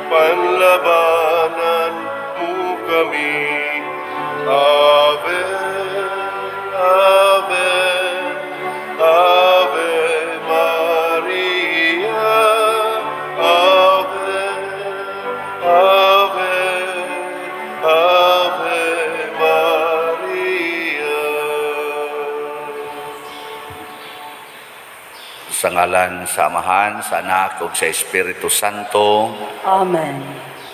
Panlabanan mo kami. Ave, Ave, Ave Maria. Ave, Ave, Ave Maria. Sa ngalan sa Amahan, sa Anak ug sa Espiritu Santo. Amen.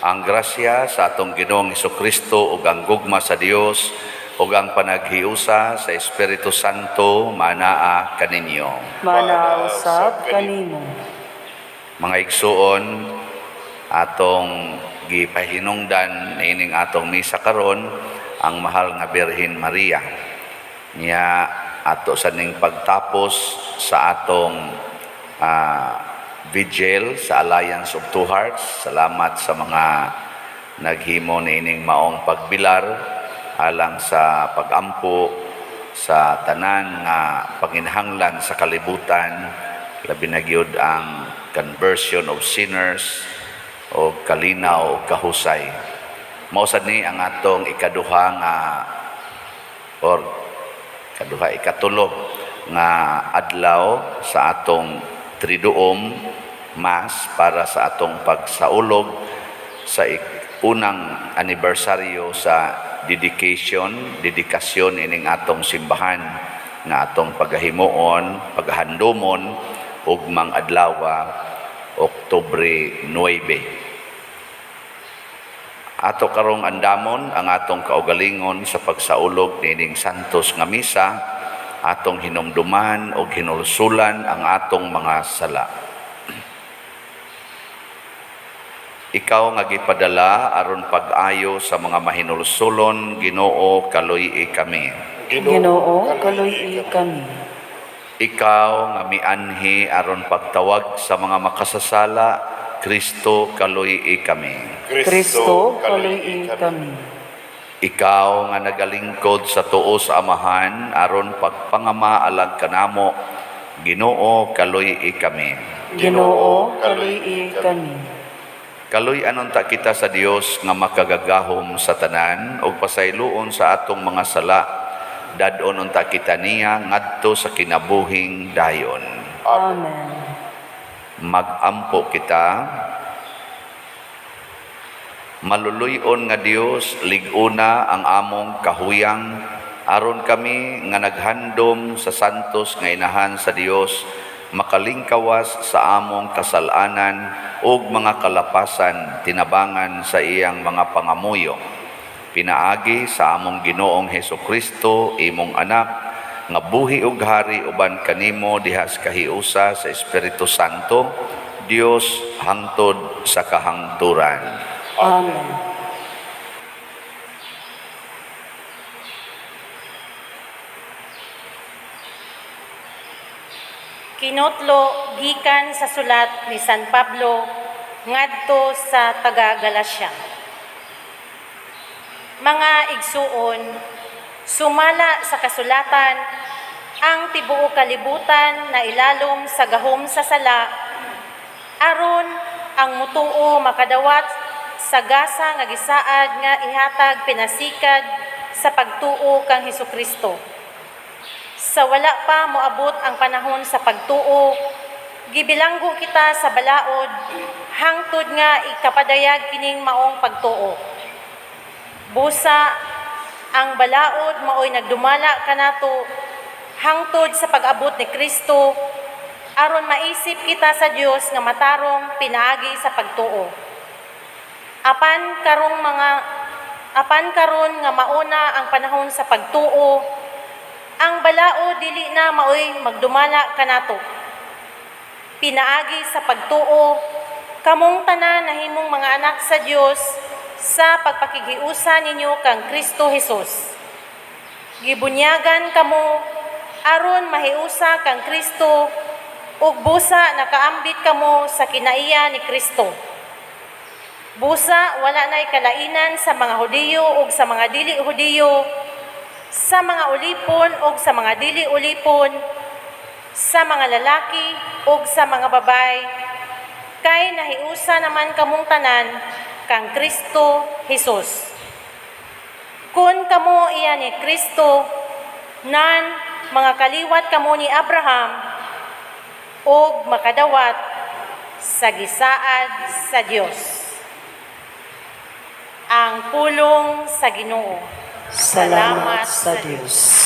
Ang grasya sa atong Ginoong Hesukristo ug ang gugma sa Dios ug ang panaghiusa sa Espiritu Santo manaa kaninyo. Manausap kanimo. Mga igsuon, atong gipahinungdan niining atong misa karon ang mahal nga Birhen Maria. Nya ato sa ning pagtapos sa atong vigil sa Alliance of Two Hearts. Salamat sa mga naghimo niining maong pagbilar alang sa pagampo sa tanan nga panginhanglan sa kalibutan, labi na gyud ang conversion of sinners o kalinaw o kahusay. Mao sad ni ang atong ikaduha nga or kaduha, ikatulo nga adlaw sa atong Triduum Mass para sa atong pagsaulog sa unang anibersaryo sa dedication, dedikasyon ining atong simbahan nga atong pagahimuon, pagahandumon ugmang adlaw, Oktubre 9. Ato karong andamon ang atong kaugalingon sa pagsaulog niining santos nga misa, atong hinumduman og hinulsulan ang atong mga sala. Ikaw nga gipadala aron pag-ayo sa mga mahinulsulon, Ginoo, kaluy-i kami. Ginoo, kaluy-i kami. Ikaw nga mianhi aron pagtawag sa mga makasasala, Kristo, kaluy-i kami. Kristo, kaluy-i kami. Ikaw nga nagalingkod sa tuo sa Amahan aron pagpangama alang kanamo, Ginoo, kaluy-i kami. Ginoo, kaluy-i kami. Kaluy-anon ta kita sa Dios nga makagagahom sa tanan ug pasayloon sa atong mga sala. Dad-on unta kita niya ngadto sa kinabuhing dayon. Amen. Magampo kita. Maluluy-on nga Dios, lig-una ang among kahuyang aron kami nga naghandom sa santos nga inahan sa Dios makalingkawas sa among kasalanan ug mga kalapasan tinabangan sa iyang mga pangamuyo. Pinaagi sa among Ginoong Hesukristo, imong anak, nga buhi ug hari uban kanimo diha sa kahiusa sa Espiritu Santo, Dios hangtod sa kahangturan. Amen. Kinotlo gikan sa sulat ni San Pablo ngadto sa taga Galacia. Mga igsuon, sumala sa kasulatan, ang tibuok kalibutan na ilalom sa gahom sa sala, aron ang mutuo makadawat sa gasa nga gisaad nga ihatag pinasikad sa pagtuo kang Hesukristo. Sa wala pa moabot ang panahon sa pagtuo, gibilanggo kita sa balaod hangtod nga ikapadayag kining maong pagtuo. Busa ang balaod maoy nagdumala kanato hangtod sa pag-abot ni Kristo aron maisip kita sa Dios nga matarong pinaagi sa pagtuo. Apan karon nga mauna ang panahon sa pagtuo, ang balaod dili na maoy magdumala kanato. Pinaagi sa pagtuo, kamong tanan nahimong mga anak sa Dios sa pagpakighiusa ninyo kang Kristo Hesus. Gibunyagan kamo aron mahiusa kang Kristo ug busa nakaambit kamo sa kinaiya ni Kristo. Busa wala na'y kalainan sa mga Hudiyo ug sa mga dili Hudiyo, sa mga ulipon ug sa mga dili ulipon, sa mga lalaki ug sa mga babae, Kay nahiusa naman kamong tanan kang Kristo Jesus. Kung kamo iya ni Kristo, nan mga kaliwat kamo ni Abraham, ug makadawat sa gisaad sa Dios. Ang pulong sa Ginoo. Salamat sa Dios.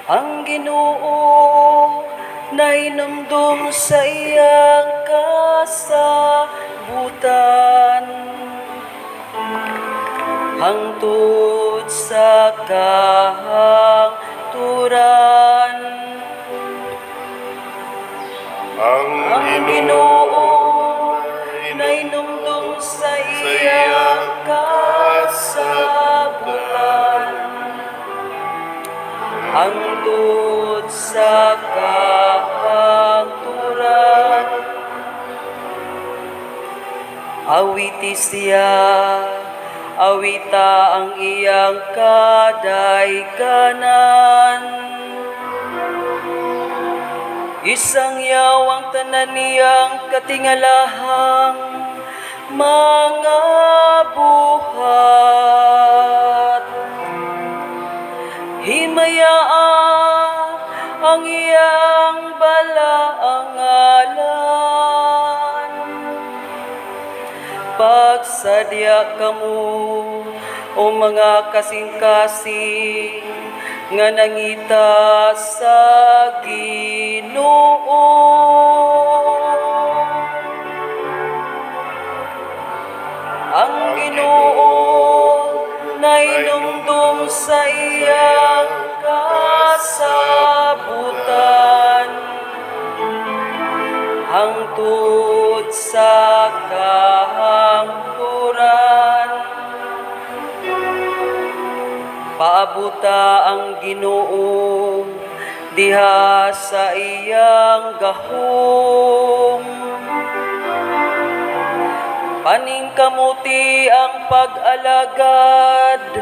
Ang Ginoo nahinumdum sa iyang kasabutan hangtod sa kahangturan. Ang Ang Ginoo Ginoo nahinumdum sa iyang kasabutan hangtod sa kahangturan. Awiti siya, awita ang iyang kadaykanan. Isangyaw ang tanan niyang katingalahang mga buhat. Himayaa ang iyang balaang ngalan. Pagsadya kamo, o mga kasing-kasing nga nangita sa Ginoo. Ang Ginoo nahinumdum sa iyang kasabutan hangtod sa kahangturan. Paabuta ang Ginoo diha sa iyang gahom. Paningkamuti ang pag-alagad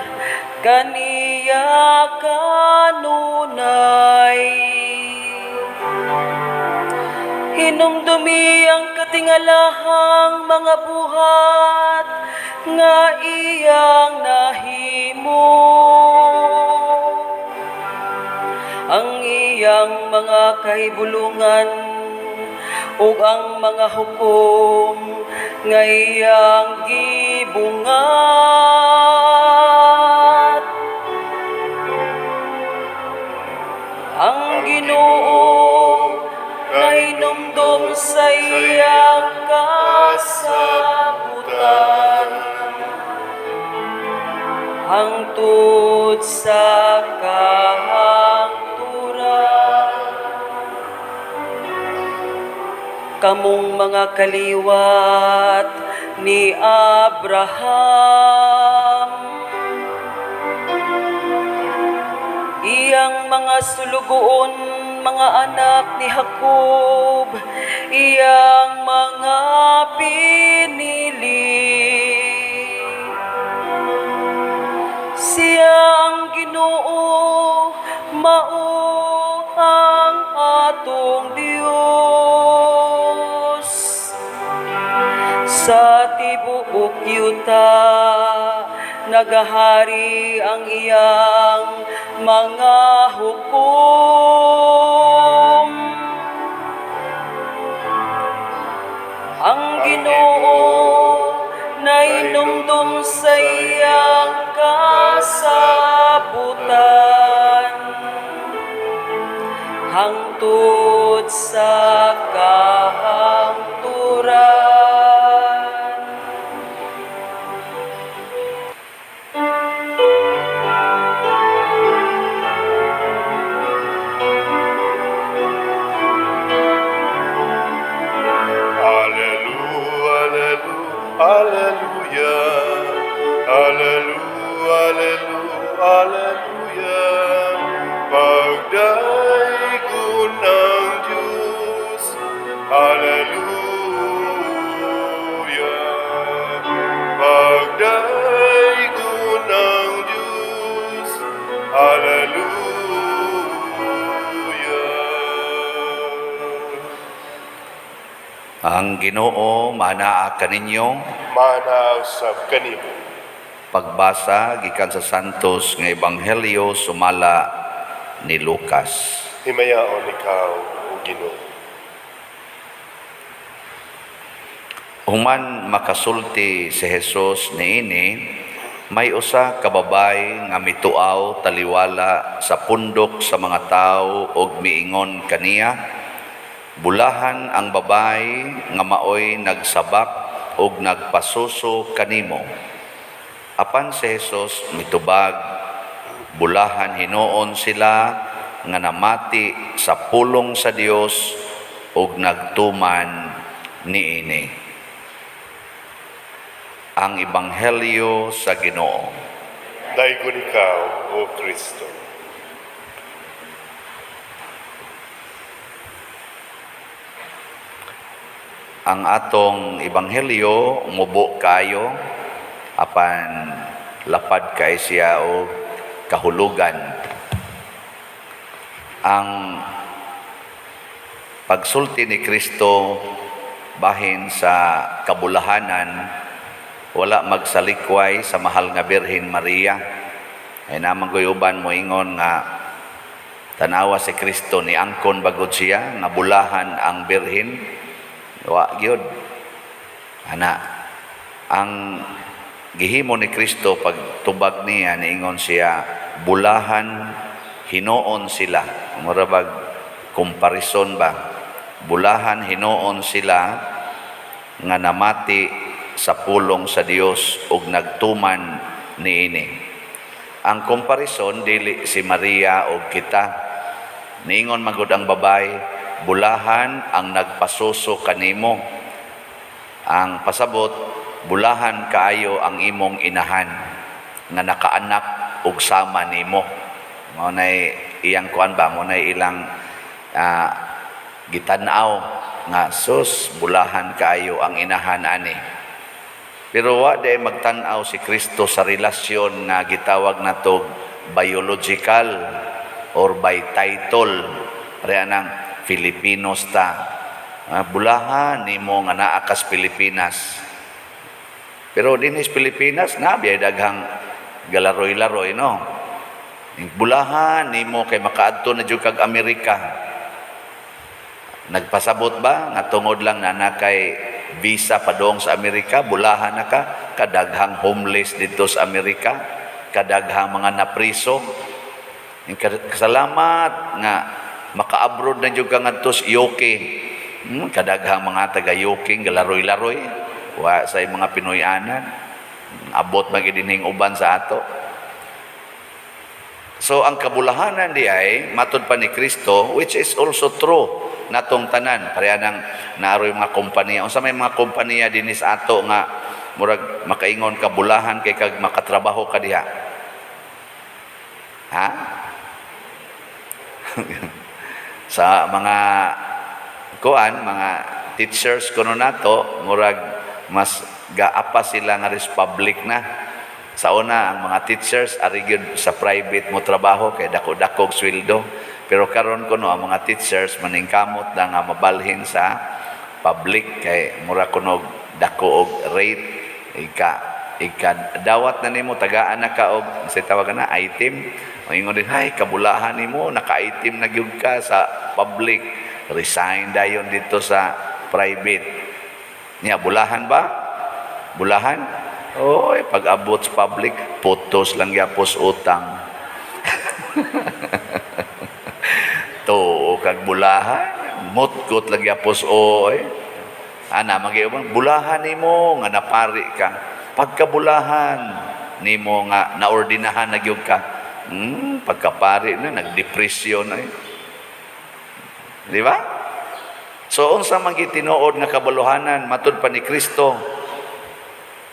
kaniya kanunay. Hinumdumi ang katingalahang mga buhat nga iyang nahimo. Ang iyang mga kahibulungan ug ang mga hukom nga iyang gibungat. Ang Ginoo nahinumdum sa iyang kasabutan hangtod sa kahangturan. Kamong mga kaliwat ni Abraham, iyang mga sulugoon, mga anak ni Jacob, iyang mga pinili. Siya ang Ginoo, mao ang atong Dios. Sa tibuok yuta, nagahari ang iyang mga hukom. Ang Ginoo nahinumdum sa iyang kasabutan hangtod sa kahangturan. Alleluia, alleluia, alleluia, alleluia, alleluia. Pagdaygon ang Diyos, Alleluia. Pagdaygon ang Diyos, Alleluia. Ang Ginoo manaa kaninyo. Mana usab kanimo. Pagbasa gikan sa Santos nga Ebanghelyo sumala ni Lucas. Himayaon ikaw, O Ginoo. Human makasulti si Jesus niini, may usa ka babay nga mituaw taliwala sa pundok sa mga tawo og miingon kaniya, "Bulahan ang babay nga maoy nagsabak og nagpasuso kanimo." Apan si Jesus mitubag, "Bulahan hinuon sila nga namati sa pulong sa Dios ug nagtuman niini." Ang Ebanghelyo sa Ginoo. Daygon ikaw, O Kristo. Ang atong Ebanghelyo mubo kayo, apan lapad kay siya og kahulugan. Ang pagsulti ni Kristo bahin sa kabulahanan wala magsalikway sa mahal nga Birhen Maria. Ay namang guyuban moingon nga tanawa si Kristo ni angkon bagod siya nga bulahan ang birhen. Wa gyud. Ana, ang gihimo ni Kristo pagtubag niya, niingon siya, "Bulahan hinuon sila." Mura bag comparison ba? Bulahan hinuon sila nga namati sa pulong sa Dios ug nagtuman niini. Ang komparison dili si Maria og kita. Niingon magud ang babay, "Bulahan ang nagpasuso kanimo." Ang pasabot, bulahan kaayo ang imong inahan nga nakaanak og sama nimo. Mao nay iyang kuan ba, mao nay ilang gitan-aw nga sus, bulahan kaayo ang inahan ani. Pero wa day magtan-aw si Kristo sa relasyon nga gitawag nato biological or by title. Pareha nang Filipinos ta. Bulahan nimo nga naa kas Pilipinas. Pero dinhi sa Pilipinas na biyay daghang galaroy-laroy, no. Bulahan nimo kay makaadto na jud kag Amerika. Nagpasabot ba nga tungod lang na kay visa padong sa Amerika, bulahan na ka? Kadaghang homeless dito sa Amerika, kadaghang mga napriso. Salamat nga maka-abroad na jud ka ngadto sa UK. Kadaghang mga taga UK galaroy-laroy, wa sa mga Pinoy-anan. Abot man gid dinhing uban sa ato. So ang kabulahanan di ay matud pa ni Kristo, which is also true natong tanan. Pareha nang naaroy mga kompanya. Unsa may mga kompanya dinhi sa ato nga murag makaingon ka bulahan kay kag makatrabaho ka diha? Ha? Sa mga kuan, mga teachers kuno nato, murag mas gaapa sila nga ris public na. Sa una, ang mga teachers ari gyud sa private mo trabaho kay dako-dako og sweldo. Pero karon kuno ang mga teachers maningkamot na nga mabalhin sa public kay mura kuno dako og rate. Ika dawat na nimo, tagaan na ka og sa tawagan na item. Moingon din, "Hay, kabulahan nimo, naka-item na gyud ka sa public, resign dayon dito sa private." Nya bulahan ba? Bulahan? Oy, pag abot sa public, putos lang gyapos utang. Tuo kag bulahan, mutkot lang gyapos oy. Ana magiuban, bulahan nimo nga napari ka. Pagkabulahan nimo nga naordinahan na gyud ka. Pagkapari na nagdepresyon na. Di ba? So unsa man gitinuod nga kabuluhanan matud pa ni Kristo?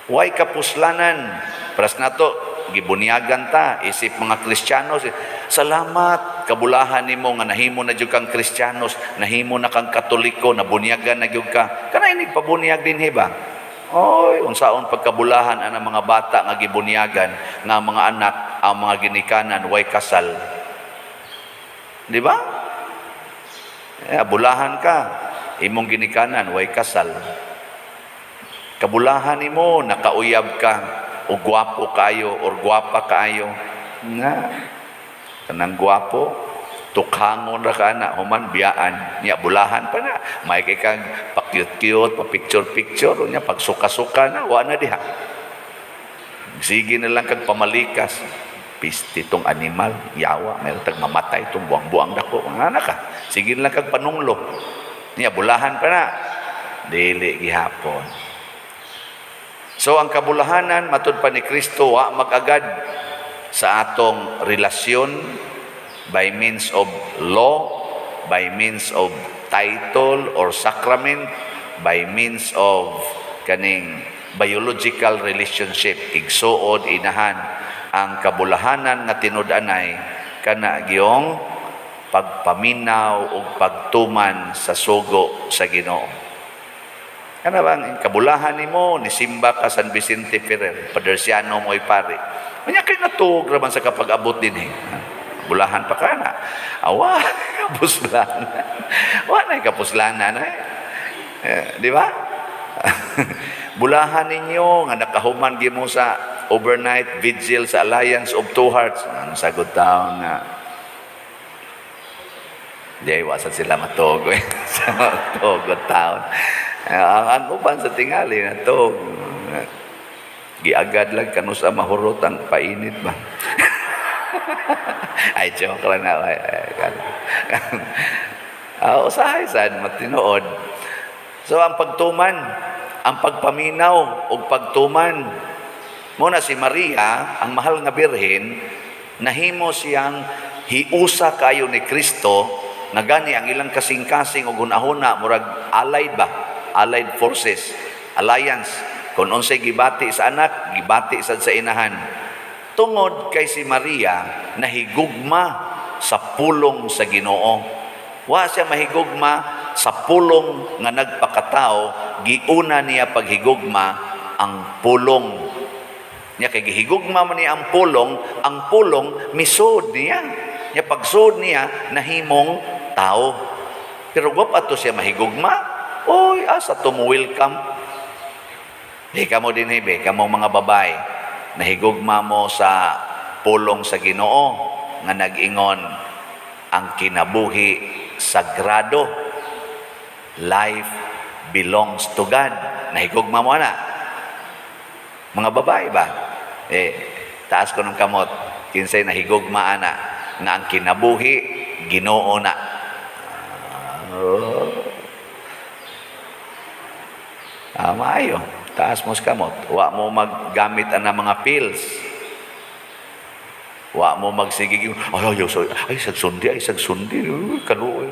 Way kapuslanan. Pras nato gibunyagan ta isip mga Kristiyanos. Salamat kabulahan nimo nga nahimo na jud kang Kristiyanos, nahimo na kang Katoliko, nabunyagan na gyud ka. Kana inig pabunyag dinhi ba? Oy, unsaon pagkabulahan ang mga bata nga gibunyagan, nga mga anak, ang mga ginikanan way kasal. Di ba? Bulahan ka. Imong ginikanan way kasal. Kabulahan nimo, nakauyab ka o gwapo kayo or gwapa kaayo nga kanang gwapo, tukhangon ra ka na, human biyaan nya, bulahan pa na, may kay kag pa-cute-cute, pa picture-picture nya, pag suka-suka na, wa na diha. Sige na lang kag pamalikas, "Piste tong animal, yawa, may tag mamatay tong buang-buang dako." Nga na ka, sige na lang kag panunglo niya, bulahan pa na, dili gihapon. So ang kabulahanan, matud pa ni Kristo, wa mag-agad sa atong relasyon by means of law, by means of title or sacrament, by means of kaning biological relationship, igsuod, inahan. Ang kabulahanan nga tinud-anay kana giyong pagpaminaw ug pagtuman sa sugo sa Ginoo. Kana bang kabulahan nimo, nisimba ka San Vicente Ferrer, Padersiano mo'y pari. Unya kay natuog ra man sa kapag-abot dinhi. Bulahan pa ka na. Awa, kapuslanan. Wa na kapuslanan eh. Eh, di ba? Bulahan ninyo nga nakahuman gyud mo sa overnight vigil sa Alliance of Two Hearts. Ang sagot taon nga, di, wa sad sila matuog eh. Sa matuog taon. Ang uban sa tingali natug. Giagad lang kanusa mahurot ang painit ba. Ay, joke lang na. Ay, ay, usahay sad matinuod. So ang pagtuman, ang pagpaminaw ug pagtuman. Muna si Maria, ang mahal nga birhen, nahimo siyang hiusa kayo ni Kristo nga gani ang ilang kasing-kasing ug hunahuna murag allied ba? Allied forces, alliance. Kung unsay gibati sa anak, gibati sad sa inahan. Tungod kay si Maria nahigugma sa pulong sa Ginoo. Wa siya mahigugma sa pulong nga nagpakatao, giuna niya paghigugma ang pulong. Nya kay gihigugma man niya ang pulong misud niya. Nya pagsud niya, nahimong tao. Pero wa pa to siya mahigugma. Oy, asa to mo welcome? Di ka mo din be, kamo mga babae, nahigugma mo sa pulong sa Ginoo nga nag-ingon ang kinabuhi sagrado. Life belongs to God. Nahigugma mo na. Mga babae ba? Eh, taas ko ng kamot. Kinsay nahigugma ana nga ang kinabuhi Ginoo na. Oh. Ah, maayo. Taas mo sa kamot. Wa mo maggamit ana mga pills. Wa mo magsigig, "Ay, ay, ay, ay, sagsundi, ay, sagsundi, kaluoy."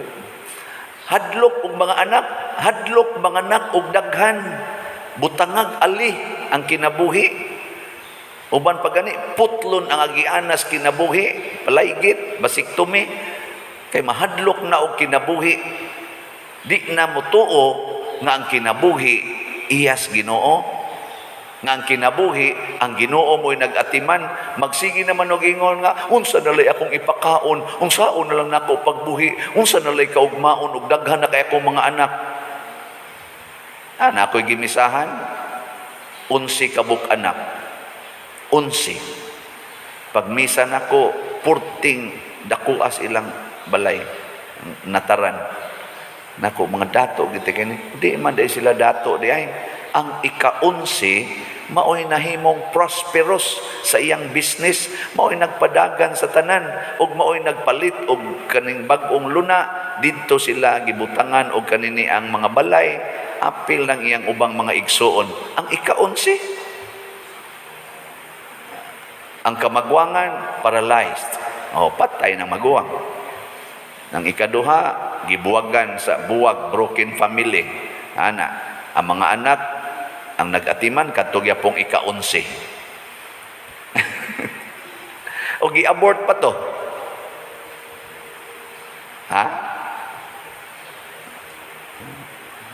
Hadlok og mga anak, hadlok mga anak og daghan. Butangag ali ang kinabuhi. Uban pa gani, putlon ang agianas kinabuhi, palaygit, basiktomi, kay mahadlok na og kinabuhi. Di na motuo nga ang kinabuhi iyas Ginoo. Nga ang kinabuhi, ang Ginoo mo'y nag-atiman. Magsige naman og ingon nga, "Unsa nalay akong ipakaon, unsaon na lang nako pagbuhi, unsa nalay kaugmaon og daghan na kay akong mga anak." Ana ako'y gimisahan, 11 kabuk anak. 11. Pagmisa nako, purting dakuas ilang balay, nataran. Nako, mga dato giti kini. Di man dai sila dato di ay. Ang ika-11 maoy nahimong prosperous sa iyang business, maoy nagpadagan sa tanan ug maoy nagpalit og kaning bag-ong luna didto sila gibutangan og kanini ang mga balay apil ng iyang ubang mga igsuon. Ang ika-11. Ang kamagwangan, paralyzed. O, patay ng maguwang. Ang ikaduha, gibuwagan sa buwag, broken family. Ana, ang mga anak, ang nag-atiman, kadto gyapong ika-11. O gi-abort pa to. Ha?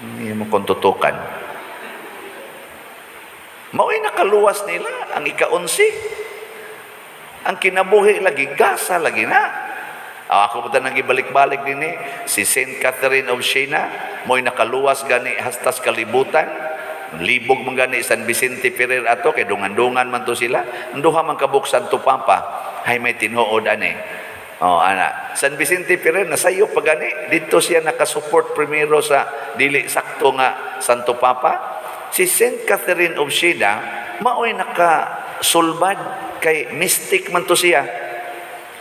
Hindi mo kung tutukan. Mao'y nakaluwas nila ang ika-11. Ang kinabuhi lagi, gasa lagi na. Ah, ako ba nang ibalik-balik din eh, si Saint Catherine of Siena, mo'y nakaluwas gani hastas kalibutan. Libog man gani San Vicente Ferrer ato, kay dungan-dungan man to sila. Ang duha man kabuk Santo Papa, hay may tinuod ani. Oh, ana. San Vicente Ferrer nasayo pa gani didto siya nakasupport primero sa dili sakto nga Santo Papa. Si Saint Catherine of Siena maoy nakasulbad kay mystic man to siya.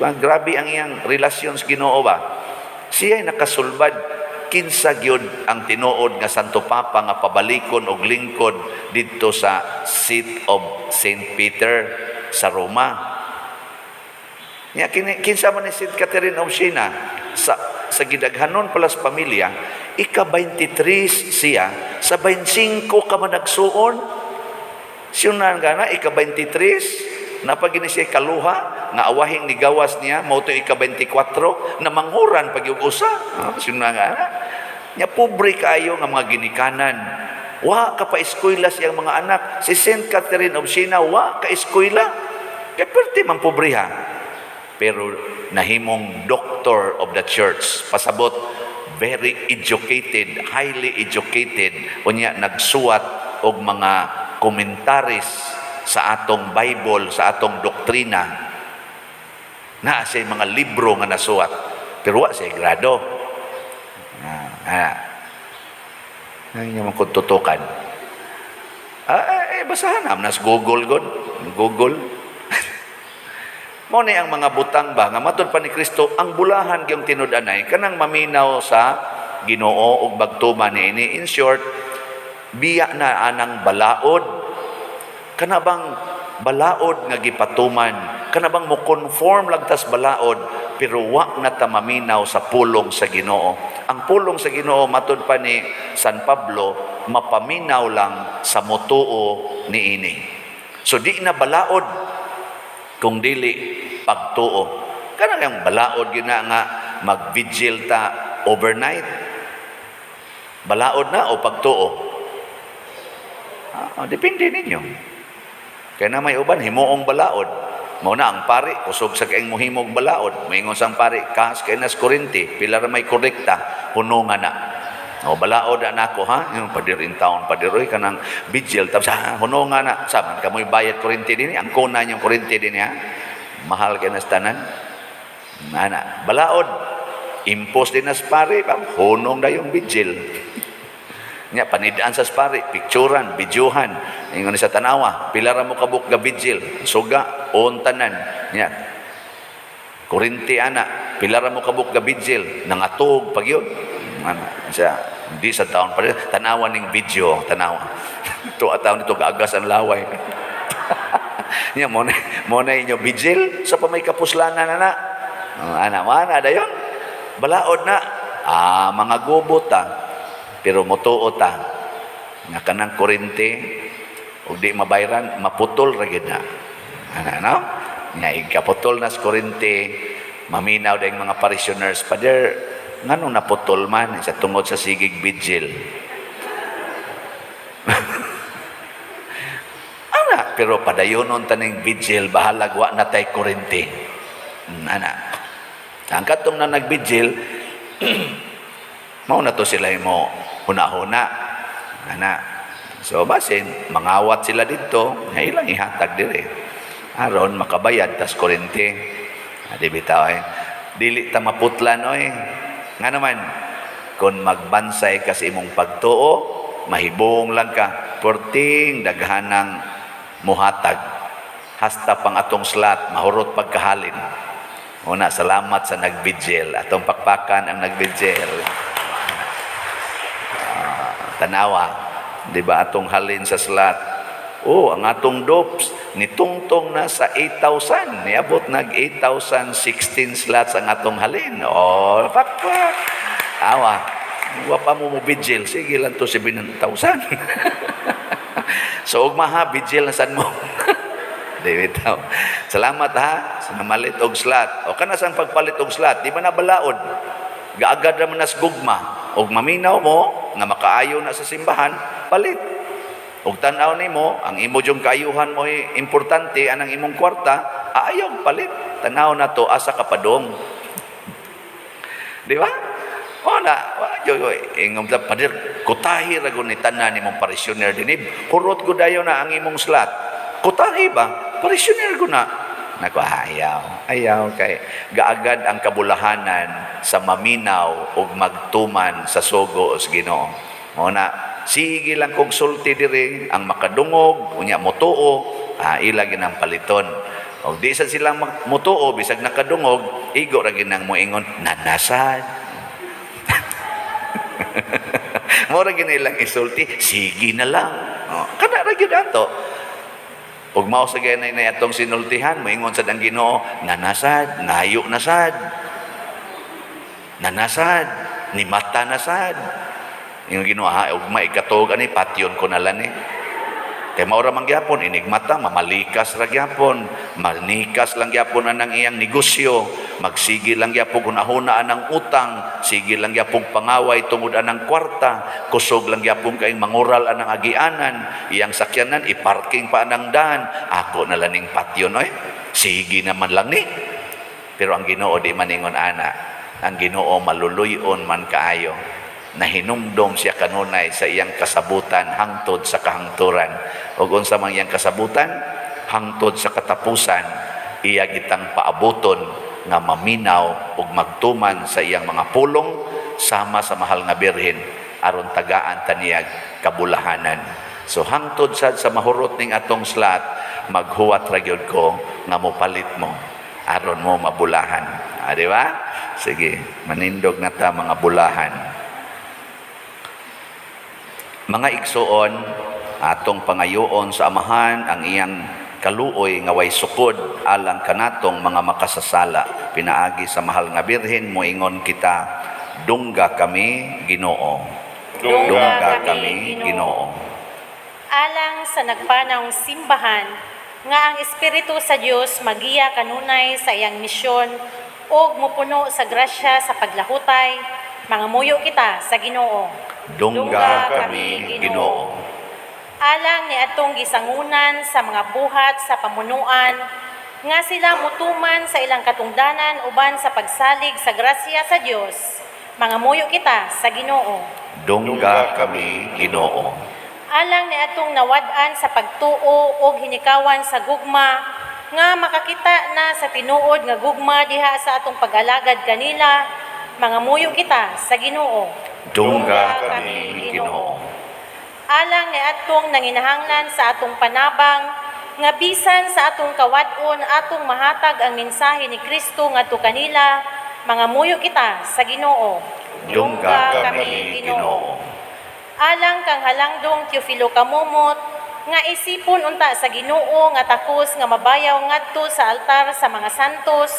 Ba, grabe ang iyang relasyon sa Ginoo ba. Siya ay nakasulbad kinsa gyud ang tinuod nga Santo Papa nga pabalikon og lingkod didto sa seat of Saint Peter sa Roma. Nya kini kinsa man ni Saint Catherine of Siena sa gidaghanon pala sa pamilya, ika 23 siya sa 25 ka managsuon. Siyunan gana ika 23 napagini siya kaluha nga awahing ni gawas niya mao to ika 24 na manghuran pag yung usa. Ah, siyunan gana. Nya pobre kaayo nga mga ginikanan. Wa ka pa eskwela siyang mga anak. Si Saint Catherine of Siena wa ka eskwela. Kay perti man pobreha. Pero nahimong doctor of the church. Pasabot, very educated, highly educated. Unya nagsuwat og mga komentaris sa atong Bible, sa atong doktrina. Naa siya mga libro nga nasuwat. Pero wa siya grado. Ah, ah. Ay, nga man kung tutukan. Ah, eh, basahan na. Nas Google god. Google. Mao ni ang mga butang ba nga matud pa ni Kristo ang bulahan gyung tinud-anay kanang maminaw sa Ginoo ug magtuman niini. In short, biya na anang balaod. Kana bang balaod nga gipatuman? Kana bang mo conform lagtas balaod pero wa na ta maminaw sa pulong sa Ginoo? Ang pulong sa Ginoo matud pa ni San Pablo mapaminaw lang sa motuo niini. So di na balaod kung dili pagtuo. Kana yung balaod gyud na nga mag-vigil ta overnight. Balaod na o pagtuo? Ah, depende ninyo. Kaya na may uban, himuong balaod. Mao na ang pari, kusog sa kaing muhimog balaod. Moingon sang pari, kas kay nas kurente, pila ra may korekta, hunungan na. O balaod na nako ha, yung padir in town, padir oy kanang vigil tapos ha, hunungan na. Saman kamoy bayad kurente dinhi, ang kuna niyong kurente dinhi ha. Mahal kay nas tanan. Ana, balaod. Impose din nas pare, pam, hunong na yung vigil. Nya panidaan sa pare, picturan, videohan. Ingon ni sa tanawa, pila ra mo kabuk ga vigil, suga on tanan. Nya kurente ana, pila ra mo kabuk ga vigil, nangatog pag yun. Ana, siya, hindi sa taon pa rin, tanawa ning video, tanawa. Tuwa taon nito gaagas ang laway. Nya mo na inyo vigil sa pa may kapuslanan na na. Oh, ana, mana dayon. Balaod na. Ah, mga gobot ta. Pero motuo ta nga kanang kurente ug di mabayran maputol ra gyud na. Ana no? Nga ikaputol na sa kurente, maminaw dayong mga parishioners, "Father, nganong naputol man?" Sa tungod sa sigig vigil. Ana, pero padayonon taning vigil, bahalag wa na tay kurente. Ana. Ang katong na nag-vigil, mao na to sila mo huna-huna. Ana. So basin mangawat sila dito, nga ilang ihatag dire. Aron makabayad tas kurente. Ah, di bitaw eh. Dili ta maputlan oy. Nga naman, kung magbansay ka sa imong pagtuo, mahibong lang ka. Perting daghanang muhatag. Hasta pang atong slot, mahurot pagkahalin. Una, salamat sa nagbigil. Atong pakpakan ang nagbigil. Ah, tanawa, di ba atong halin sa slot? Oh, ang atong dopes nitungtong na sa 8,000. Niabot nag 8,016 slots ang atong halin. Oh, pakpak. Awa. Wa pa mo mo vigil. Sige lang to 7,000. So ugma ha, vigil na san mo. Di bitaw. Salamat ha sa namalit og slot. O kana sang pagpalit og slot, di ba na balaod? Gaagad ra man nas gugma. Og maminaw mo nga makaayo na sa simbahan, palit. Og tan-aw nimo, ang imo jung kaayuhan mo importante anang imong kwarta, ayaw palit. Tan-aw na to asa ka padong. Di ba? Wala, wala yo ingom ta, "Pader, kutahi ra gud ni tanan nimong parishioner dinhi. Hurot gud dayon na ang imong slot. Kutahi ba? Parishioner gud na." Nako, ayaw. Ayaw kay gaagad ang kabulahanan sa maminaw ug magtuman sa sugo sa Ginoo. Mao na, sige lang kog sulti diri, ang makadungog, unya motuo, ila ginang paliton. Og di sad sila mutuo bisag nakadungog, igo ra ginang moingon, "Nanasad." Mao ra gini lang isulti, sige na lang. Oh, kana ra gyud ato. Ug mao sa ganay na atong sinultihan, moingon sad ang Ginoo, "Nanasad, nayo na sad. Nanasad, ni mata na sad." Yung Ginoo, "Ha, ugma ikatuog ani, patyon ko na lang eh." Kay mao ra man gyapon inigmata, mamalikas ra gyapon, manikas lang gyapon anang iyang negosyo, magsige lang gyapon hunahuna anang utang, sige lang gyapon pangaway tungod anang kwarta, kusog lang gyapon kay mangural anang agianan, iyang sakyanan iparking pa anang daan, "Ako na lang ning patyon oy. Sige naman lang ni." Pero ang Ginoo di maningon ana. Ang Ginoo maluluyon man kaayo. Nahinumdom siya kanunay sa iyang kasabutan hangtod sa kahangturan. Ug unsa man iyang kasabutan hangtod sa katapusan, iya gitang paabuton nga maminaw ug magtuman sa iyang mga pulong sama sa mahal nga Birhen aron tagaan ta niyag kabulahanan. So hangtod sad sa mahurot ning atong slot, maghuwat ra gyud ko nga mopalit mo aron mo mabulahan. Ah, di ba? Sige, manindog na ta, mga bulahan. Mga igsuon, atong pangayoon sa Amahan ang iyang kaluoy nga way sukod alang kanatong mga makasasala. Pinaagi sa mahal nga Birhen, moingon kita, dungga kami, Ginoo. Dungga kami, Ginoo. Alang sa nagpanawng simbahan, nga ang Espiritu sa Dios magiya kanunay sa iyang misyon ug mupuno sa grasya sa paglahutay, mangamuyo kita sa Ginoo. Dungga kami, Ginoo. Alang ni atong gisangunan sa mga buhat sa pamunuan, nga sila mutuman sa ilang katungdanan uban sa pagsalig sa grasya sa Dios, mangamuyo kita sa Ginoo. Dungga kami, Ginoo. Alang ni atong nawad-an sa pagtuo og hinikawan sa gugma, nga makakita na sa tinuod nga gugma diha sa atong pag-alagad kanila, mangamuyo kita sa Ginoo. Dungga kami, Ginoo. Alang ni atong nanginahanglan sa atong panabang, nga bisan sa atong kawad-on atong mahatag ang mensahe ni Kristo ngadto kanila, mangamuyo kita sa Ginoo. Dungga kami, Ginoo. Alang kang Halangdong Teofilo Camomot, nga isipon unta sa Ginoo nga takos nga mabayaw ngadto sa altar sa mga santos,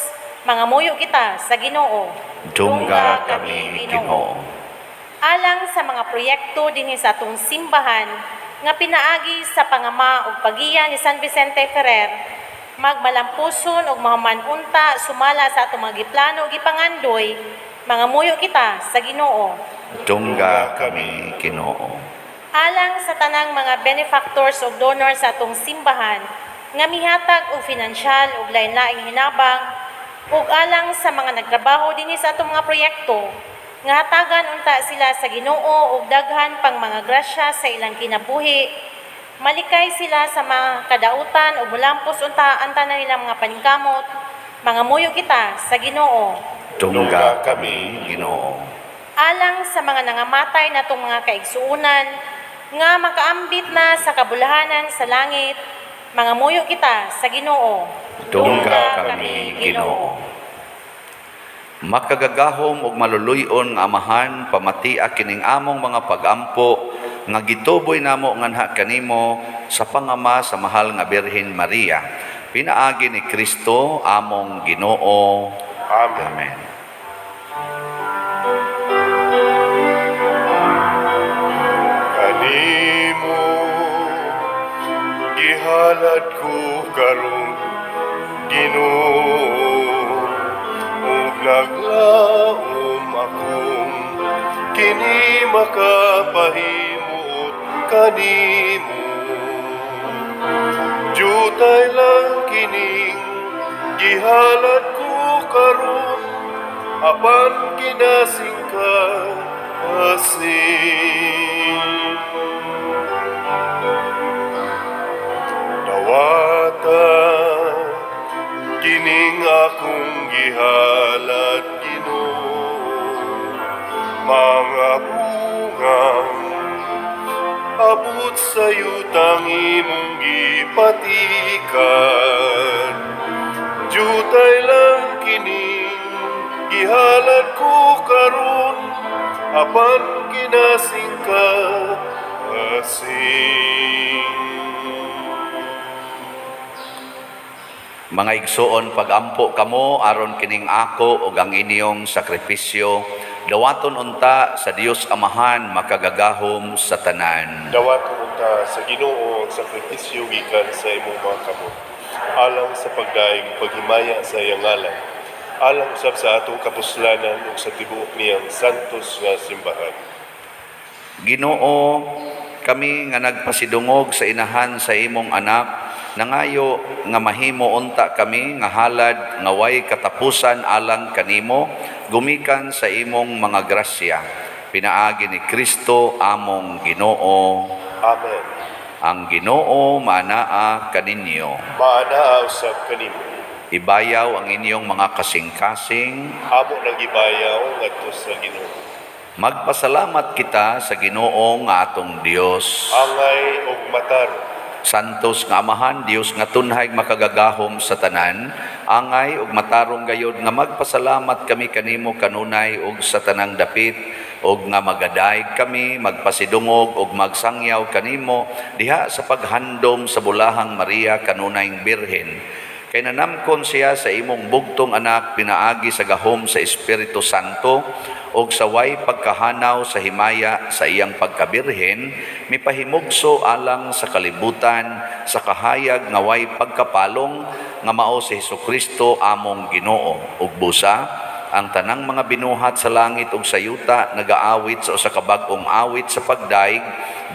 mangamuyo kita sa Ginoo. Dungga kami, Ginoo. Alang sa mga proyekto dinhi sa atong simbahan nga pinaagi sa pangama ug pagiya ni San Vicente Ferrer magmalampuson ug mahuman unta sumala sa atong mga giplano ug gipangandoy, mangamuyo kita sa Ginoo. Dungga kami, Ginoo. Alang sa tanang mga benefactors ug donors sa atong simbahan nga mihatag og finansyal ug lain-laing hinabang ug alang sa mga nagtrabaho dinhi sa atong mga proyekto, nga hatagan unta sila sa Ginoo og daghan pang mga grasya sa ilang kinabuhi, malikay sila sa mga kadautan ug mulampos unta ang tanan nilang mga paningkamot, mangamuyo kita sa Ginoo. Dungga kami, Ginoo. Alang sa mga nangamatay natong mga kaigsuunan nga makaambit na sa kabulahanan sa langit, mangamuyo kita sa Ginoo. Dungga kami, Ginoo. Makagagahom ug maluluy-on nga Amahan, pamatia kining among mga pagampo nga gituboy namo nganha kanimo sa pangama sa mahal nga Birhen Maria. Pinaagi ni Kristo among Ginoo. Amen. Amen. Kanimo gihalad ko karon, Ginoo, ug naglaom akong kini makapahimuot kanimo. Jutay lang kining gihalad ko karon. apan kinasingkasing. Dawata kining akong gihalad, Ginoo, mga bungang abot sa yutang imong gipatikan. Jutay lang kining gihalad ko karon, apan kinasingkasing. Mga igsoon, pagampo kamo aron kining ako ug ang inyong sakripisyo dawaton unta sa Dios Amahan makagagahom sa tanan. Dawaton unta sa Ginoo ang sakripisyo gikan sa imong mga kamot, alang sa pagdaig ug paghimaya sa iyang ngalan, alang usab sa atong kapuslanan ug sa tibuok niyang santos nga simbahan. Ginoo, kami nga nagpasidungog sa inahan sa imong anak, nangayo nga mahimo unta kami nga halad nga way katapusan alang kanimo, gumikan sa imong mga grasya. Pinaagi ni Kristo among Ginoo. Amen. Ang Ginoo maanaa kaninyo. Maanaa usab kanimo. Ibayaw ang inyong mga kasing-kasing. Amo nang gibayaw ngadto sa Ginoo. Magpasalamat kita sa Ginoo nga atong Dios. Angay ug matarong. Santos nga Amahan, Dios nga tunhay makagagahom sa tanan, angay ug matarong gayod nga magpasalamat kami kanimo kanunay ug sa tanang dapit, ug nga magadayeg kami, magpasidungog ug magsangyaw kanimo diha sa paghandom sa bulahang Maria kanunayng Birhen. Kay nanamkon siya sa imong bugtong anak pinaagi sa gahom sa Espiritu Santo ug sa way pagkahanaw sa himaya sa iyang pagkabirhen, mipahimugso alang sa kalibutan sa kahayag nga way pagkapalong nga mao si Hesukristo among Ginoo. Ug busa ang tanang mga binuhat sa langit ug sa yuta nagaawit sa usa ka bag-ong awit sa pagdaig,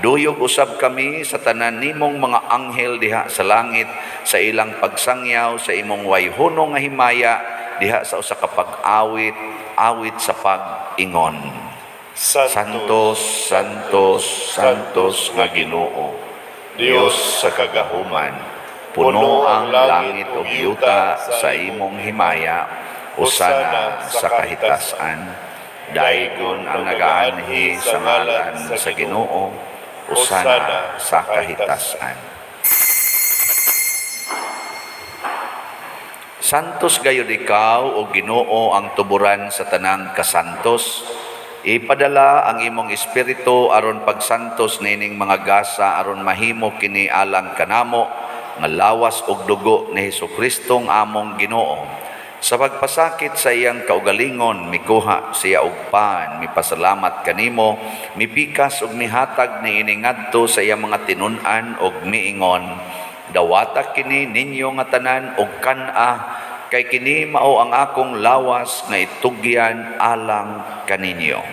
duyog usab kami sa tanan nimong mga anghel diha sa langit sa ilang pagsangyaw sa imong wayhono nga himaya diha sa usa ka pag-awit, awit sa pag-ingon. Santos, Santos, Santos nga Ginoo, Dios sa kagahuman, puno ang langit ug yuta sa imong himaya, usana sa kahitasan. Daigon ang nagaanhi sa ngalan sa Ginoo, usana sa kahitasan. Santos gayud ikaw o Ginoo ang tuburan sa tanang kasantos. Ipadala ang imong espiritu aron pagsantos nining mga gasa aron mahimo kini alang kanamo nga lawas ug dugo ni Hesukristo nga among Ginoo. Sa pagpasakit sa iyang kaugalingon, mikuha siya og pan, mipasalamat kanimo, mipikas ug mihatag niini ngadto sa iyang mga tinun-an ug miingon, dawata kini ninyo nga tanan og kan-a, kay kini mao ang akong lawas nga itugyan alang kaninyo.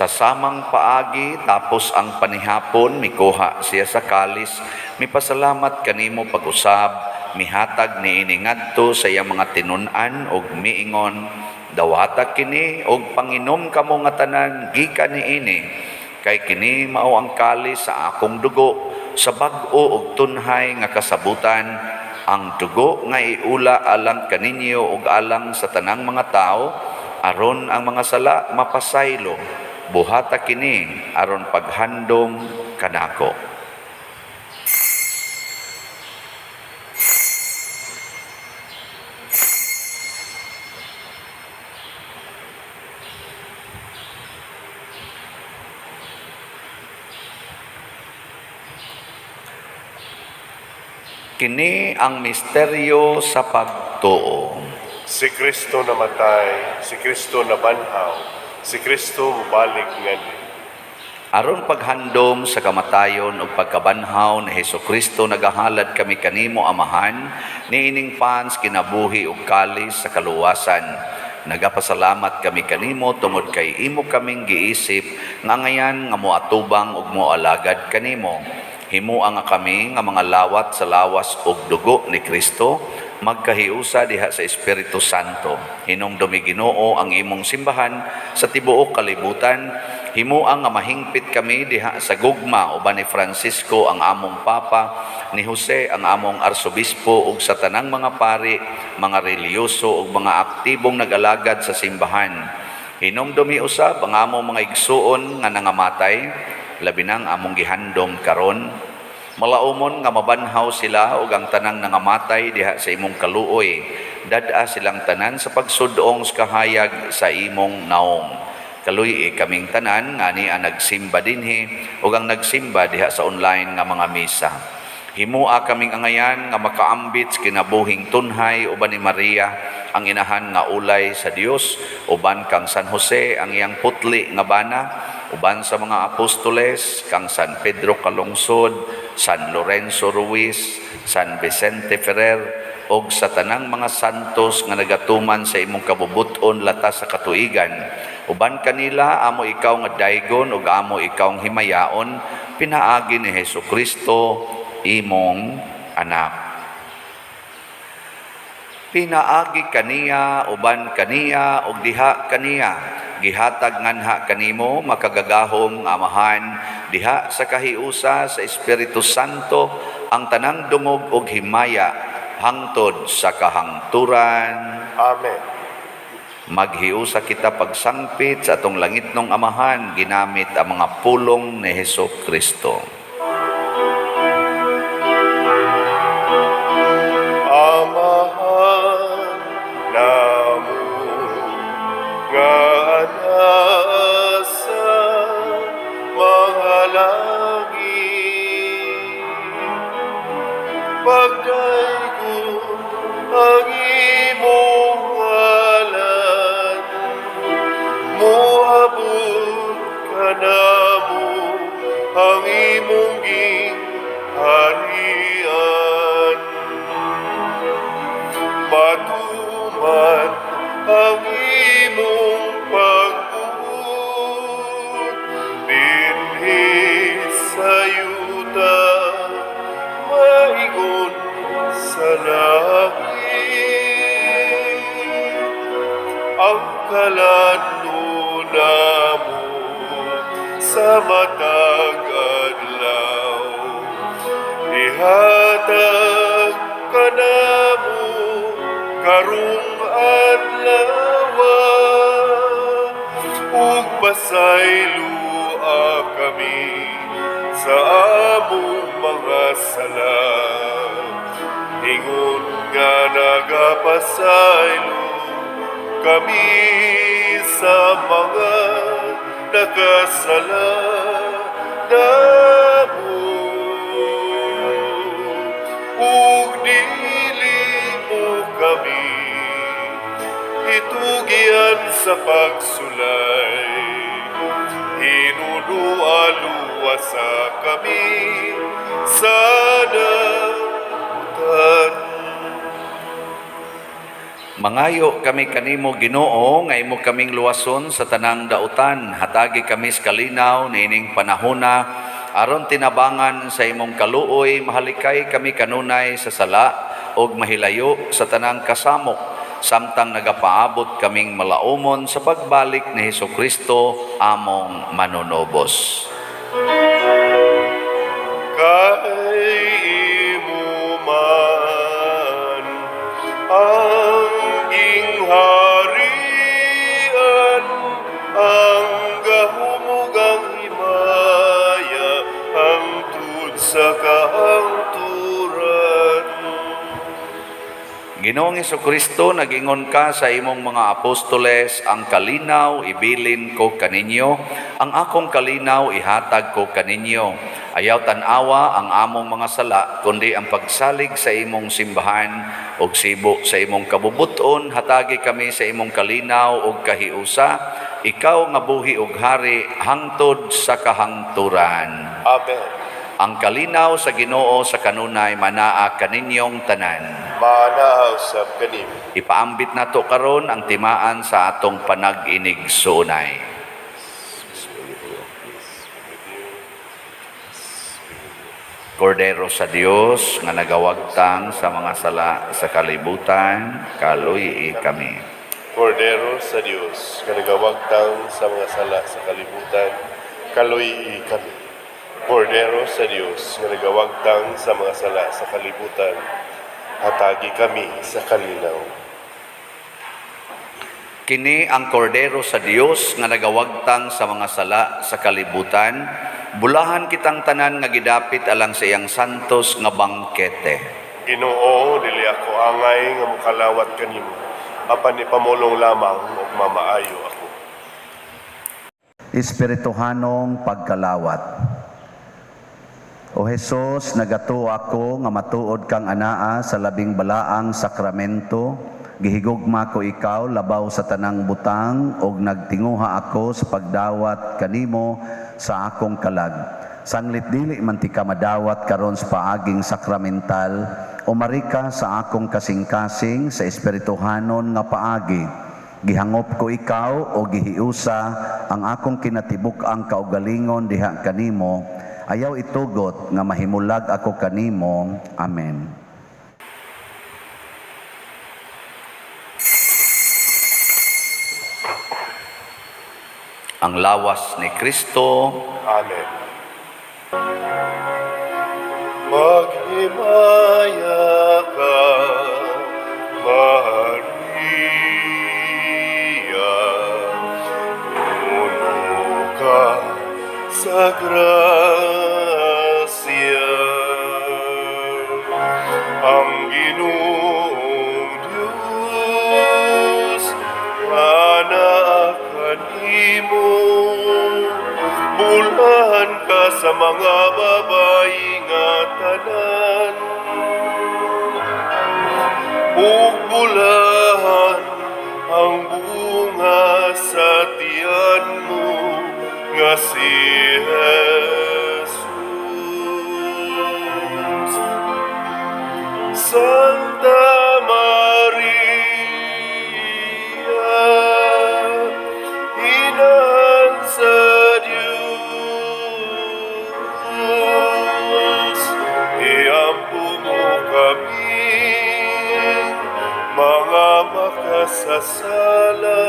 Sa samang paagi, tapos ang panihapon, mikuha siya sa kalis, mipasalamat kanimo pag-usab, mihatag niini ngadto sa iyang mga tinun-an ug miingon, dawata kini og panginom kamo nga tanan gikan niini, kay kini mao ang kalis sa akong dugo, sa bag-o ug tunhay nga kasabutan, ang dugo nga iula alang kaninyo ug alang sa tanang mga tawo, aron ang mga sala mapasaylo. Buhata kini aron paghandom kanako. Kini ang misteryo sa pagtuo. Si Kristo namatay, si Kristo nabanhaw, si Kristo mubalik nganhi. Aron paghandom sa kamatayon ug pagkabanhaw ni Hesukristo, nagahalad kami kanimo Amahan niining pans kinabuhi ug kalis sa kaluwasan. Nagapasalamat kami kanimo tungod kay imo kaming giisip nga angayan nga moatubang ug moalagad kanimo. Himua nga kami nga mga lawat sa lawas ug dugo ni Kristo magkahiusa diha sa Espiritu Santo. Hinumdumi, Ginoo, ang imong simbahan sa tibuok kalibutan. Himua nga mahingpit kami diha sa gugma uban ni Francisco ang among Papa, ni Jose ang among Arsobispo ug sa tanang mga pari, mga relihiyoso ug mga aktibong nag-alagad sa simbahan. Hinumdumi usab ang among mga igsuon nga nangamatay, labi nang among gihandom karon. Malaumon nga mabanhaw sila ug ang tanang nangamatay diha sa imong kaluoy. Dad-a silang tanan sa pagsudong sa kahayag sa imong naong. Kaluy-i kaming tanan nga ania nagsimba dinhi ug ang nagsimba diha sa online nga mga misa. Himua kaming angayan nga makaambit sa kinabuhing tunhay uban ni Maria ang inahan nga ulay sa Dios, uban kang San Jose ang iyang putli nga bana, uban sa mga apostoles, kang San Pedro Calungsod, San Lorenzo Ruiz, San Vicente Ferrer ug sa tanang mga santos nga nagatuman sa imong kabubut-on latas sa katuigan. Uban kanila amo ikaw nga daygon ug amo ikaw nga himayaon pinaagi ni Hesus Kristo imong anak. Pinaagi kaniya, uban kaniya, ug diha kaniya, gihatag nganha kanimo, makagagahom nga Amahan, diha sa kahiusa sa Espiritu Santo, ang tanang dungog ug himaya hangtod sa kahangturan. Amen. Maghiusa kita pagsangpit sa atong langitnong Amahan ginamit ang mga pulong ni Hesus Kristo. Amahan namo nga nasa mga langit, pagdaygon ang imong ngalan, moabot kanamo ang imong gingharian, matuman ang imong pagbuot dinhi sa yuta maingon sa langit. Ang kalan-on namo sa matag adlaw ihatag kanamo karong adlaw, ug pasayloa kami sa among mga sala ingon nga nagapasaylo kami sa mga nakasala namo, ug dili mo kami itugyan sa pagsulay, hinunua luwasa kami sa dautan. Mangayo kami kanimo, Ginoo, nga imo kaming luwason sa tanang dautan. Hatagi kami sa kalinaw niining panahona aron tinabangan sa imong kaluoy mahalikay kami kanunay sa sala ug mahilayo sa tanang kasamok samtang nagapaabot kaming malaumon sa pagbalik ni Hesus Kristo among manunubos. Kay imo man ang gingharian, ang gahom ug ang himaya hangtod sa kahangturan. Ginoong Kristo, nagingon ka sa imong mga apostoles, "Ang kalinaw ibilin ko kaninyo, ang akong kalinaw ihatag ko kaninyo." Ayaw tan-awa ang among mga sala, kundi ang pagsalig sa imong simbahan ug sibo sa imong kabubuton, hatagi kami sa imong kalinaw ug kahiusa, ikaw nga buhi ug hari hangtod sa kahangturan. Amen. Ang kalinaw sa Ginoo sa kanunay manaa kaninyong tanan. Maanaa usab kanimo. Ipaambit nato karon ang timaan sa atong panag-inigsuonay. Kordero sa Dios nga nagawagtang sa mga sala sa kalibutan, kaluy kami. Kordero sa Dios nga nagawagtang sa mga sala sa kalibutan, kaluy kami. Kordero sa Dios nga nagawagtang sa mga sala sa kalibutan, hatagi kami sa kalinaw. Kini ang kordero sa Dios nga nagawagtang sa mga sala sa kalibutan, bulahan kitang tanan nga gidapit alang sa iyang santos nga bangkete. Ginoo, dili ako angay nga mokalawat kanimo, apan ipamulong lamang ug mamaayo ako. Espirituhanong pagkalawat. O Hesus, nagatuo ako nga matuod kang anaa sa labing balaang sakramento. Gihigugma ko ikaw labaw sa tanang butang ug nagtinguha ako sa pagdawat kanimo sa akong kalag. Sanglit dili man ti ka madawat karon sa paaging sakramental, umari ka sa akong kasing-kasing sa espirituhanon nga paagi. Gihangop ko ikaw o gihiusa ang akong kinatibuk-ang kaugalingon diha kanimo. Ayaw itugot nga mahimulag ako kanimo. Amen. Ang lawas ni Kristo. Amen. Maghimaya ka, Maria, puno ka sa grasya. Ang Ginoong Diyos, anaa kanimo, bulahan ka sa mga babayi nga tanan. Ug bulahan ang bunga sa tiyan mo nga si Jesus. Santa Maria, Inahan sa Diyos, iampo mo kami, mga makasasala,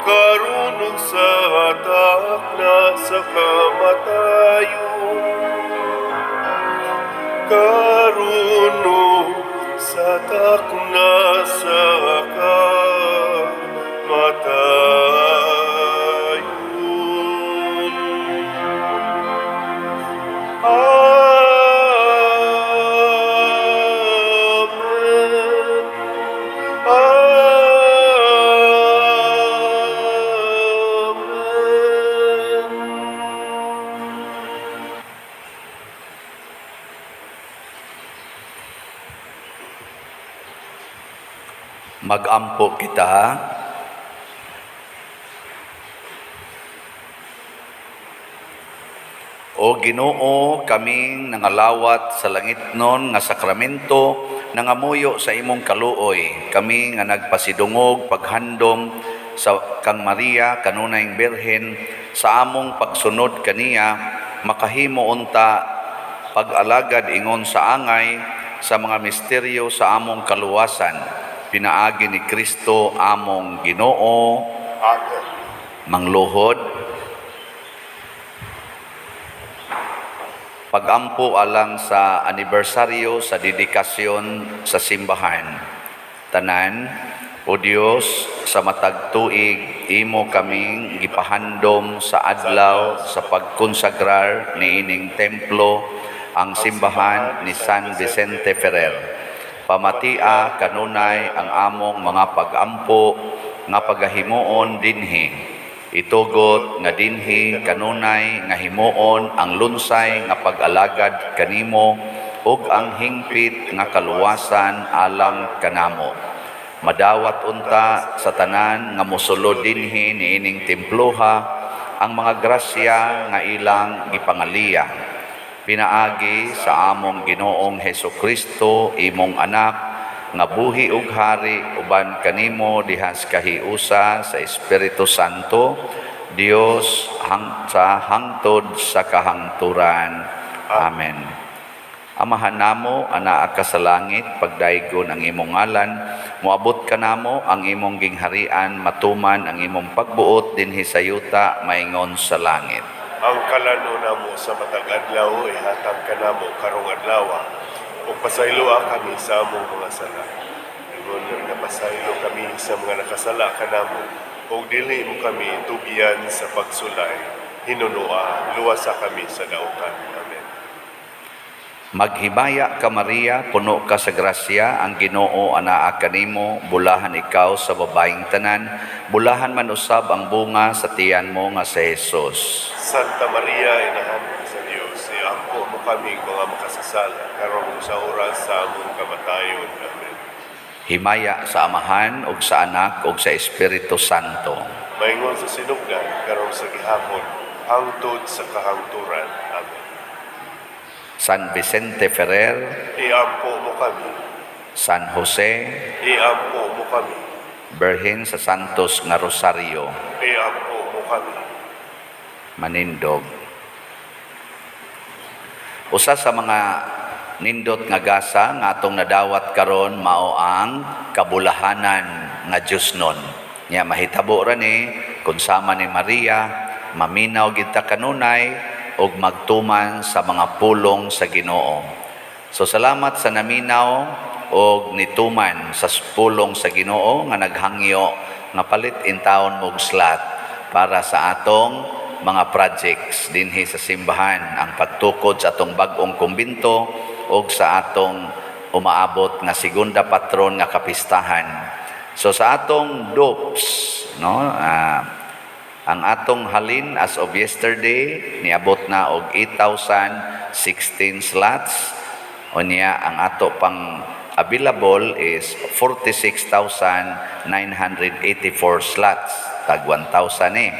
karon ug sa takna sa kamatayon, karon ug sa takna sa kamatayon. Amen. Amen. Magampo kita. O Ginoo, kaming nangalawat sa langitnon nga sakramento, nangamuyo sa imong kaluoy. Kami nga nagpasidungog paghandom sa kang Maria kanunayng Birhen sa among pagsunod kaniya, makahimo unta pag-alagad ingon sa angay sa mga misteryo sa among kaluwasan pinaagi ni Kristo among Ginoo. Amen. Mangluhod. Pagampo alang sa anibersaryo sa dedikasyon sa simbahan. Tanan, O Dios, sa matag tuig imo kaming gipahandom sa adlaw sa pagkonsagrar niining templo, ang simbahan ni San Vicente Ferrer. Pamatia kanunay ang among mga pagampo nga pagahimuon dinhi. Itugot nga dinhi kanunay nga himuon ang lunsay nga pag-alagad kanimo ug ang hingpit nga kaluwasan alang kanamo. Madawat unta sa tanan nga mosulod dinhi niining temploha ang mga grasya nga ilang gipangaliya. Pinaagi sa among Ginoong Heso Kristo, imong anak, nga buhi ug hari uban kanimo diha sa kahiusa sa Espiritu Santo, Dios hang sa hangtod sa kahangturan. Amen. Amahan namo, anaa ka sa langit, pagdaygon ang imong ngalan, moabot kanamo ang imong gingharian, matuman ang imong pagbuot dinhi sa yuta maingon sa langit. Ang kalan-on namo sa matag adlaw ihatag kanamo karong adlaw, ug pasayloa kami sa among mga sala. Ingon nga napasaylo kami sa mga nakasala kanamo, ug dili mo kami tugyan sa pagsulay. Hinunoa, luwasa kami sa dautan. Amen. Maghimaya ka, Maria, puno ka sa grasya, ang Ginoo anaa kanimo, bulahan ikaw sa babaeng tanan, bulahan man usab ang bunga sa tiyan mo nga si Jesus. Santa Maria, Inahan sa Dios, iampo mo kami mga makasasala, karon sa oras sa among kamatayon. Amen. Himaya sa Amahan ug sa Anak ug sa Espiritu Santo. Maingon sa sinugdan, karon sa gihapon, hangtod sa kahangturan. Amen. San Vicente Ferrer, Iampo mo kami. San Jose, Iampo mo kami. Birhen sa Santos nga Rosario, Iampo mo kami. Manindog. Usa sa mga nindot nga gasa nga atong nadawat karon mao ang kabulahanan nga Diosnon. Nya mahitabo ra ni kung sama ni Maria, maminaw gid ta kanunay ug magtuman sa mga pulong sa Ginoo. So salamat sa naminaw og nituman sa pulong sa Ginoo nga naghangyo nga palit intawon mog slot para sa atong mga projects dinhi sa simbahan, ang pagtukod sa atong bag-ong kumbinto ug sa atong umaabot nga segunda patron nga kapistahan. So sa atong dopes, no, ang atong halin as of yesterday niabot na og 8,016 slots. Unya ang ato pang available is 46,984 slots, tag 1,000 eh.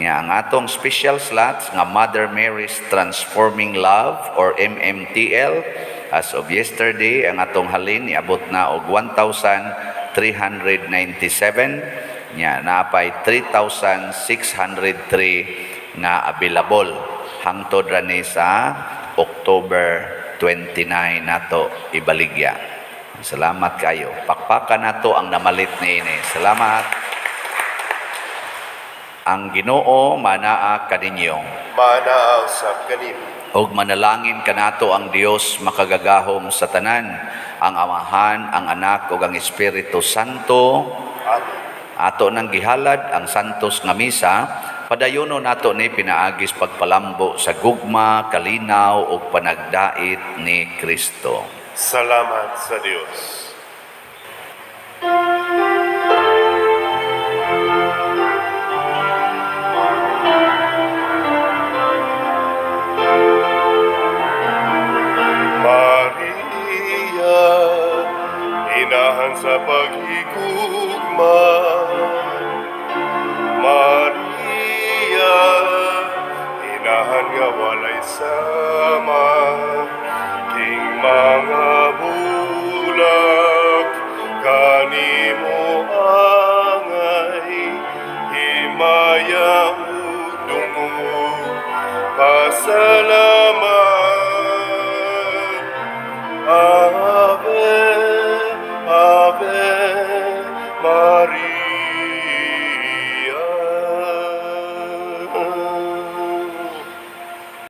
Nga ang atong special slots nga Mother Mary's Transforming Love or MMTL, as of yesterday ang atong halin niabot na og 1,397, nya naapay 3,603 nga available hangtod ra ni sa October 29 nato ibaligya. Salamat kayo. Pakpakan nato ang namalit niini. Salamat. Ang Ginoo manaa kaninyo. Maanaa usab kanimo. Ug manalangin kanato ang Dios makagagahom sa tanan, ang Amahan, ang Anak ug ang Espiritu Santo. Amen. Ato nang gihalad ang santos nga misa, padayono nato ni pinaagis pagpalambo sa gugma, kalinaw ug panagdait ni Kristo. Salamat sa Dios. Maria, inahan sa paghigugma. Maria, inahan nga walay sama. King mga bulak, kanimo angay, himaya ug dungog, pasalamat. Ave, Ave Maria.